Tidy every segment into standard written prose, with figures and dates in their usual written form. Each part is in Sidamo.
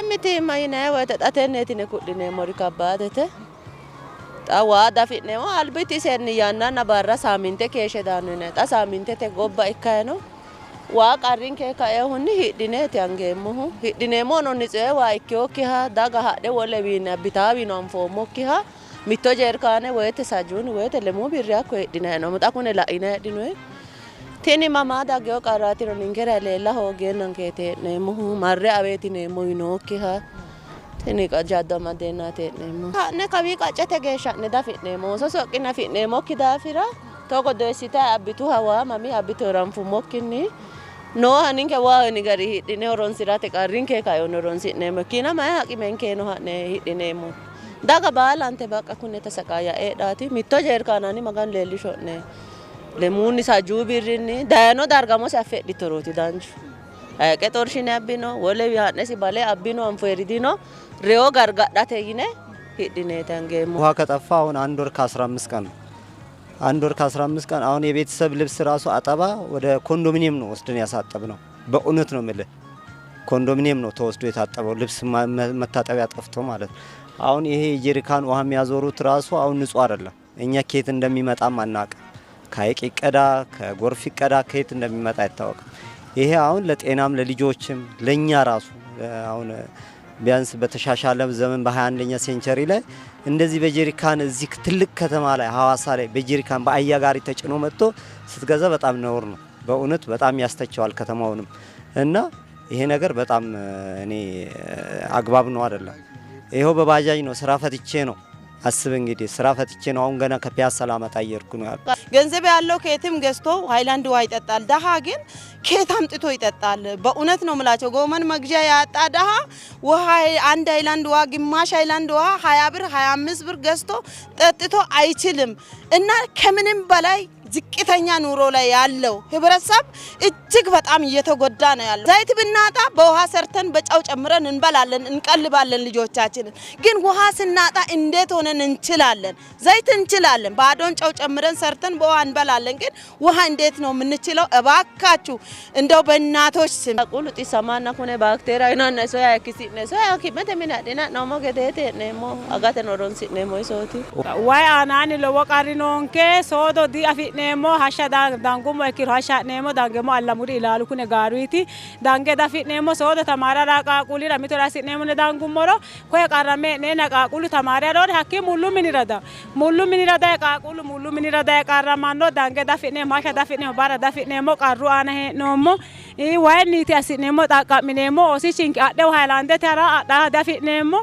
Wayi mitiimma yinanni woyte xa tenneeti yine ku'lineemmori kabbaadete. Xa waa dafi'neemmo albiti isenni yannanna barra saaminte keeshshe daanno yinanni. Xa saamintete gobba ikkayi no. Waa qarrinke kaeehunni hidhineeti angeemmohu. Hidhineemmohuno nitsuhe waa ikkinokkiha daga hadhe wolewiinni abbitaawino anfoommokkiha mitto jeerkaane woyte sajuuni woyte lemuu birri hakko hidhinayi hee'noommo. Xa kune la'inayi heedhinoyi. Tini mamaa daggeyo qarraatiro ninkera leella hoogeennankeeti hee'neemmohu. Marre aweeti yineemmowi nookkiha. Tini jaddo amaddeennaati hee'neemmohu. Ha'ne kawii qaccete geeshsha ha'ne diafi'neemmo. Ooso soqqine afi'neemmokki daafira togo doyissitayi abbituha waa mamii abbituhero anfummokkinni nooha ninke waa yini gari hidhine horonsi'rate qarrinke kainohunni horonsi'neemmo. Ikkina mayi haqimenkeno ha'ne hidhineemmo. Daga baalante baqqa kune tasaqaayya'e heedhaati. Mitto jeerkaanani Maganu leellisho'ne. Lemuunni sajjuu birrinni dayino darga mose affe hidhittorooti danchu. Hayiqe xorshine abbino, wolewi ha'nesi bale abbino anfoyeri dino. Reyo gargadhate yine hidhineeti angeemmohu. ውሃ ከጠፋ አሁን አንድ ወር ከ15 ቀን ነው። አንድ ወር ከ15 ቀን አሁን የቤተሰብ ልብስ ራሱ አጠባ ወደ ኮንዶሚኒየም ነው ወስደን ያሳጠብ ነው። በእውነት ነው የምልህ ኮንዶሚኒየም ነው ተወስዶ የታጠበው ልብስ መታጠቢያ ጠፍቶ ማለት ነው። አሁን ይሄ የጀሪካን ውሃ የሚያዞሩት ራሱ አሁን ንጹህ አይደለም። እኛ ከየት እንደሚመጣም አናውቅም። ከሀይቅ ይቀዳ ከጎርፍ ይቀዳ ከየት እንደሚመጣ አይታወቅም። ይሄ አሁን ለጤናም ለልጆችም ለኛ ራሱ አሁን ቢያንስ በተሻሻለ ዘመን በ21ኛ ሴንቸሪ ላይ እንደዚህ በጀሪካን እዚህ ትልቅ ከተማ ላይ ሀዋሳ ላይ በጀሪካን በአህያ ጋሪ ተጭኖ መጥቶ ስትገዛ በጣም ነውር ነው። በእውነት በጣም ያስተቸዋል ከተማውንም እና ይሄ ነገር በጣም እኔ አግባብ ነው አይደለም። ይኸው በባጃጅ ነው ስራ ፈትቼ ነው አስብ እንግዲህ ስራ ፈትቼ ነው አሁን ገና ከፒያሳ ላመጣ እየሄድኩ ነው ያልኩት። ገንዘብ ያለው ከየትም ገዝቶ ሃይላንድ ውሃ ይጠጣል። ደሃ ግን ከየት አምጥቶ ይጠጣል? በእውነት ነው ምላቸው። ጎመን መግዣ ያጣ ደሃ ውሃ አንድ ሃይላንድ ውሃ ግማሽ ሃይላንድ ውሃ 20 ብር 25 ብር ገዝቶ ጠጥቶ አይችልም። እና ከምንም በላይ ዝቅተኛ ኑሮ ላይ ያለው ህብረተሰብ እጅግ በጣም እየተጎዳ ነው ያለው። ዘይት ብናጣ በውሃ ሰርተን በጨው ጨምረን እንበላለን፣ እንቀልባለን ልጆቻችንን። ግን ውሃ ስናጣ እንዴት ሆነን እንችላለን? ዘይት እንችላለን፣ ባዶን ጨው ጨምረን ሰርተን በውሃ እንበላለን። ግን ውሃ እንዴት ነው የምንችለው? እባካችሁ እንደው በእናቶች ስም Qaaqquullu xissamanna kune baakteeriya yinanna iso hayikkisi'ne iso hakimete mine adhine ha'noommo gedeeti hee'neemmo agateno horonsi'neemmo isooti. Wayi aanaanni lowo qarri noonke soodo diafi'neemmo hashsha dangummo ikkiro hashsha ha'neemmo dangeemmo allamuri ilaalu kune gaaruyti dange dafi'neemmo soodo tamaarara qaaqquullira mitore assi'neemmo yine dangummoro koye qarramme hee'neenna qaaqquullu tamaare aroore hakkii mullu minira dawo mullu minira daye qaaqquullu mullu minira daye qarramanno dange dafi'neemmo hashsha dafi'neemmo barra dafi'neemmo qarru aana hee'noommo wayinniiti assi'neemmo xaqqa'mineemmo oosichinke adhe hayilaandete hara adha dafi'neemmo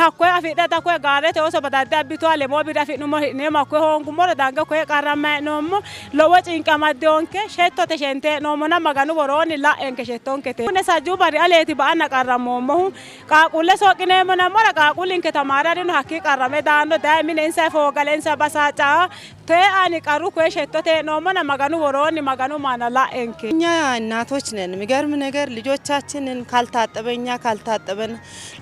hakkoye afidhe koye gaarete ooso badadde abbituha lemoo birra afi'nummo hidhineemmo hakkoye hoongummoro dange koye qarramma hee'noommo lowo cinqa amaddeyonke shettote shente hee'noommona Maganu woroonni la'enke shettonkete. Kune sajjuu barri aleeti ba'anna qarrammoommohu qaaqquulle soqqineemmo nammora qaaqquullinke tamaare harino hakkii qarrame daanno daye mine insa foogale insa basaacaa tee ani qarru koye shettote hee'noommona Maganu woroonni Maganu maana la'enke. እኛ እናቶች ነን። የሚገርም ነገር ልጆቻችንን ካልታጠበ እኛ ካልታጠበን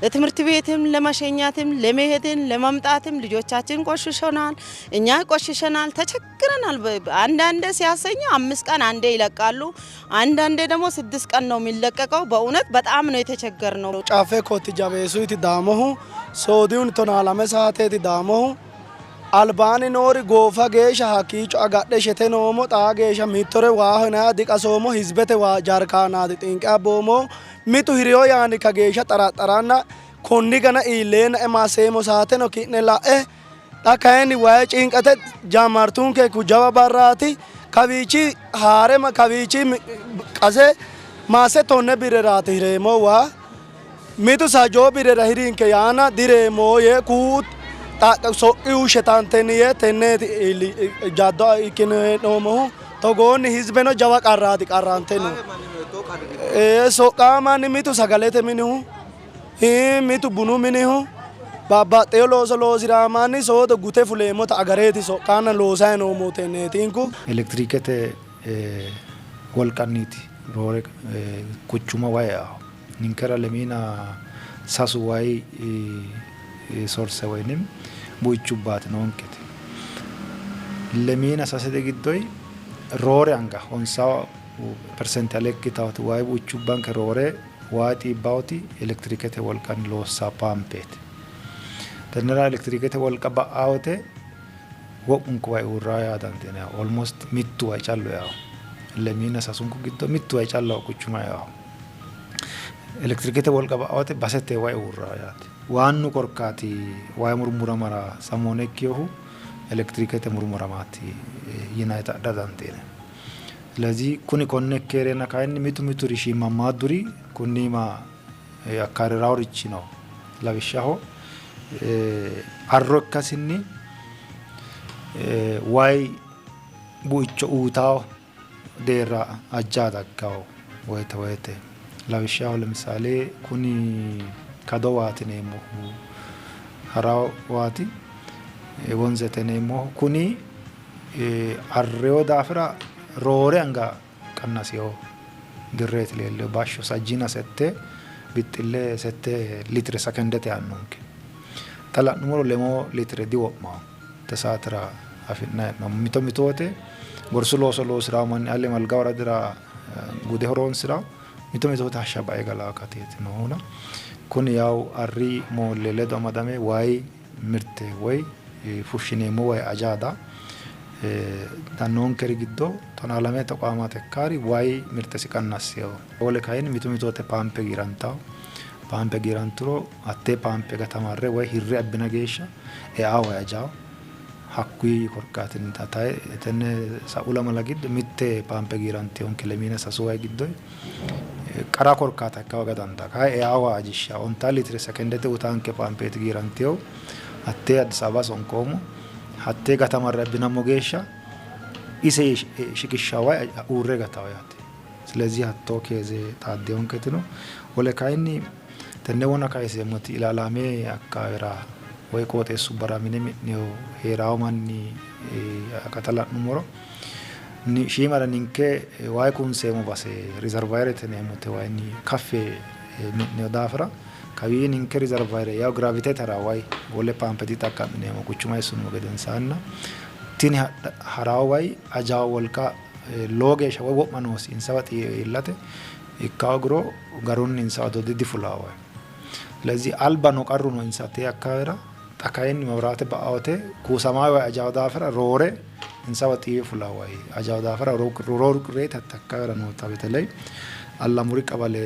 ለትምህርት ቤትም ለመሸኛትም ለመሄድን ለመምጣትም ልጆቻችን ቆሽሾናል፣ እኛ ቆሽሸናል፣ ተቸግረናል። አንዳንዴ ሲያሰኙ 5 ቀን አንዴ ይለቃሉ፣ አንዳንዴ ደግሞ 6 ቀን ነው የሚለቀቀው። በእውነት በጣም ነው የተቸገርነው። ጫፌ ኮቲ jabeessuuti daamohu soodihuni 12 saateeti daamohu albaani noori goofa geeshsha hakkiicho agadhe shete noomo xaa geeshsha mittore waa hinaya diqasoomo hizbete waa jarkaanaati xinqe abboomo mitu hiriyo yaani ka geeshsha xaraxaranna konni gana iilleenna emaseemo saateno ki'ne la'e xa kayinni wayi cinqate jammartunke ku jawa barraati kawiichi haare kawiichi qase maase 10 birreraati hireemo waa mitu sajoo birrera hirinke yaana direemo yee kuu soqqiu shetantenni yee tenneeti jaddo ikkine hee'noommohu togoonni hizbeno jawa qarraati qarrante no. Soqqamanni mitu sagalete minihu mitu bunu minihu babbaxxeyo looso loosiraamanni soodo gute fuleemmota agareeti soqqaanna loosayi noommohu tenneetinku. Elektirikete wolqanniiti roore quchuma wayi eaho ninkera lemiina sasu wayi source ወይንም buichubbaati noonketi. Lemiina sasete giddoy roore anga 50% ale ikkitaati wayi buichubbanke roore Waa xiibbawoti elektirikete wolqanni loossa paampeeti. Tennera elektirikete wolqa ba'aa wote wo'munku wayi uurraa yaa dandiinanni. Almost mittu wayi callu eaho. Lemiina sasunku giddo mittu wayi callaho quchuma eaho. Elektirikete wolqa ba'aa wote basete wayi uurraa yaate. Waannu korkaati wayi murmuramara samoone ikkinohu elektirikete murmuramaati yinayita adha dandiinanni. ስለዚህ kuni konne ikke heereenna kayinni mitu mituri shiimammaadduri kunniima akkaariraworichi no. Lawishshaho arro ikkasinni wayi buicho uutawo deerra ajjaa daggawo woyte woyte lawishshaho ለምሳሌ kuni kado waati yineemmohu hara waati wonzete yineemmohu kuni arreyo daafira roore anga qannasiyo dirreeti leelleyo bashsho sajjina sette bixxille sette litire sekendete aannonke. Xa la'nummoro lemoo litire diwo'mawo te saatera afi'nayi hee'noommo. Mito mito wote gorsu looso loosirawo manni alle malga woradira gude horonsirawo mito mito wote hashsha bae galawo akateeti noohuna kuni yawu arri moolle ledo amadame wayi mirte woy fushshineemmo wayi ajaada xa noonkeri giddo 12 toqaamate ikkaari wayi mirtesi qannassiyo. Wole kayinni mito mito wote paampe giirantawo. Paampe giiranturo hattee paampe gatamarre woy hirre abbina geeshsha eaa wayi ajawo. Hakkuyi korkaatinni xa tenne sa'u lamala giddo mitte paampe giiranteyonke lemiina sasu wayi giddo qara korkaata ikka hooga dandaa. Kayi eaa waa ajishsha ontaa litire sekendete utaanke paampeeti giiranteyo hattee Addis Ababa sonkoommo. Hattee gatamarre abbinammo geeshsha ise shiqishsha wayi uurre gatawo yaate. ስለዚህ hattoo keeze xaaddeyonketino wole kayinni tenne wona kayiseemmoti ilaalaame akkaawera woy qooxeessubbara mine mi'neyo heerawo manni akata la'nummoro shiimara ninke wayi kuunseemmo base rizervaayirete yineemmote wayinni kaffe mi'neyo daafira kawii ninke rizervaayire yaw giraavitete hara wayi wole paampe dixaqqa'mineemmo quchuma eessinummo gedensaanna tini harawo wayi ajawo wolqa lowo geeshsha woy wo'ma noosi insawa iillate ikka hoogiro garunni insawa dode difulawo wayi. ስለዚህ alba no qarru no insa tee akkaawera xa kayinni mabiraate ba'aa wote kuusamaa wayi ajawo daafira roore insawa xiiwe fulawo wayi ajawo daafira rooru qirreeti hatte akkaawera noota beteley allamuri qabale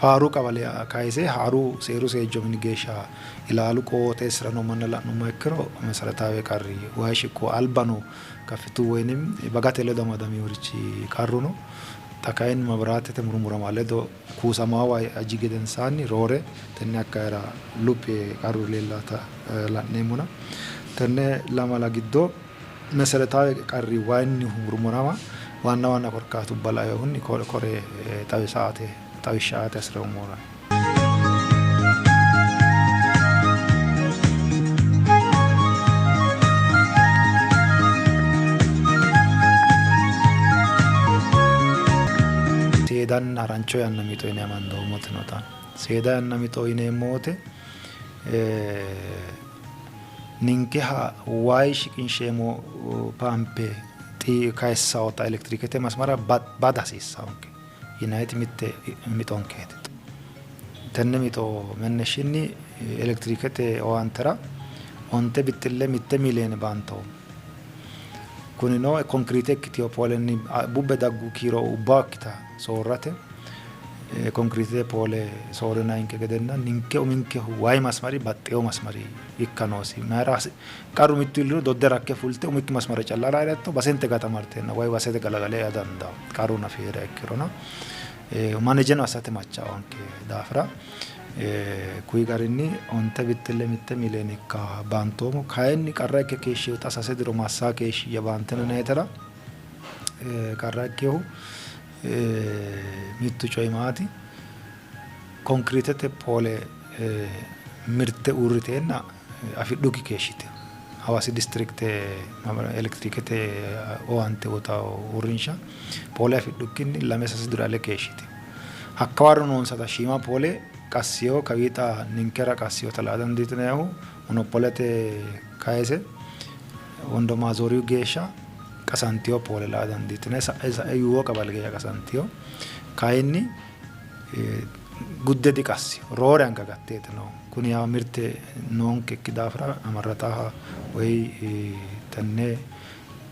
faaru qabale kayise haaru seeru seejjo mini geeshsha ilaalu qooxeessira noo manna la'nummoha ikkiro meseretaawe qarri wayi shiqqo alba no kaffitu woyinim bagate ledo amadameworichi qarru no. Xa kayinni mabiraatete murmurama ledo kuusamaa wayi aji gedensaanni roore tenne akkaawera luphi yee qarru leellaata la'neemmona tenne lamala giddo meseretaawe qarri wayinnihu murmurama waanna waanna korkaatubba lainohunni kore xawisate xawishsha aate hasiroommohura. Seedanna harancho yanna mixo yine amandoommoti no xa. Seeda yanna mixo yineemmo wote ninkeha wayi shiqinsheemmo paampe kayissawota elektirikete masmara bada hasiissawonke yinayiti mitte mixonkeeti. Tenne mixo menneshinni elektirikete owaantera onte bixxille mitte miliyoone baantoommo. Kunino konkiriite ikkiteyo poolenni bubbe daggu kiiro ubbakkita soorrate konkiriitete poole soorrinayinke gedenna ninke uminkehu wayi masmari baxxeyo masmari ikka noosi. Mayira qarru mittu iilliro dodde rakke fulte umikki masmara calla layiratto basente gatamarteenna wayi basete galagale ea dandawo qarru nafi heeriha ikkirona manejeno assate machaawonke daafira kuyi garinni onte bixxille mitte miliyoone ikka baantoommo. Kayinni qarra ikke keeshshihu xa sase diro massaa keeshshiyya baanteno yinayitera qarra ikkehu mittu coyi maati konkiriitete poole mirte uurriteenna afidhukki keeshshite Hawaasi distrikte elektirikete owaante uyitawo uurrinsha poole afidhukkinni lame sase diro ale keeshshite. Hakkawaro noonsata shiima poole qassiyo kawii xa ninkera qassiyota la'a dandiitinayihu monopolete kayise wondo maazooriyu geeshsha Qasantino poole la'a dandiitinanni. Sa'e sa'e Yuuwo qabale geeshsha qasantino. Kayinni gudde diqassino. Roore anga gatteeti noohu. Kuni yaa mirte noonkekki daafira amarrataaha woy tenne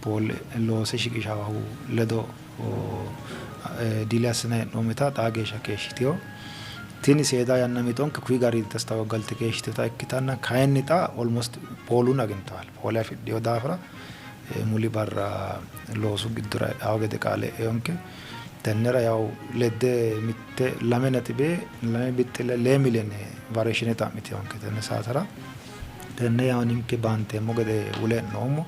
poole loose shiqishaahu ledo diile assinanni hee'noommita xaa geeshsha keeshshitino. Tini seeda yanna mixonke kuyi garinni tastawaggalte keeshshitinota ikkitanna kayinni xa almost pooluno agintaal poole afidhino daafira muli barra loosu giddora e'anno gede qaale e'inonke. Tennera yawu ledde mitte lame naxibe lame bixxille lee miliyene variyeeshine xa'mitinonke tenne saatera. Tenne yawu ninke baanteemmo gede wule e'noommo.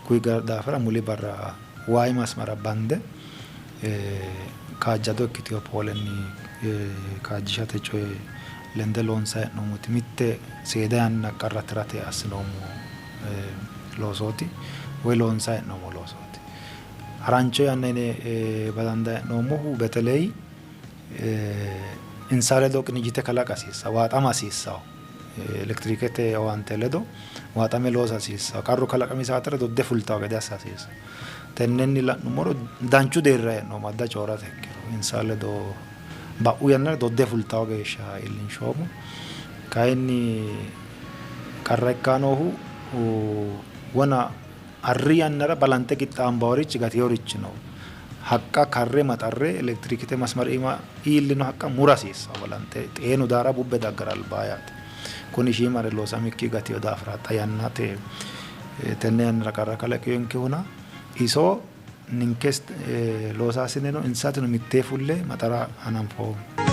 Kuyi daafira muli barra wayi masmara bande kaajjado ikkitino poolenni kaajjishate coye lende loonsanni hee'noommoti mitte seeda yanna qarra tirate assinoommo loosooti woy loonsanni hee'noommo loosooti. Harancho yanna yine badandanni hee'noommohu beteleyi insa ledo qinijjite kalaqa hasiissanno, waaxama hasiissanno. Elektirikete owaante ledo waaxame loosa hasiissanno. Qarru kalaqami saatera dodde fultanno gede assa hasiissanno. Tennenni la'nummoro danchu deerrira hee'noommo adda coyi'rate ikkiro insa ledo ba'u yannara dodde fultawo geeshsha iillinshoommo. Kayinni qarra ikkanni noohu wona arri yannara balanxe qixxaambaworichi gatinorichi no. Haqqa karre maxarre elektirikete masmari iima iillino haqqa mura hasiissanno balanxe xeenu daara bubbe daggara albaa yaate. Kuni shiimare loosamikki gatino daafira xa yannate tenne yannara qarra kalaqinonkehuna iso ninke loosaasineno insatino mittee fulle maxara hananfoommo.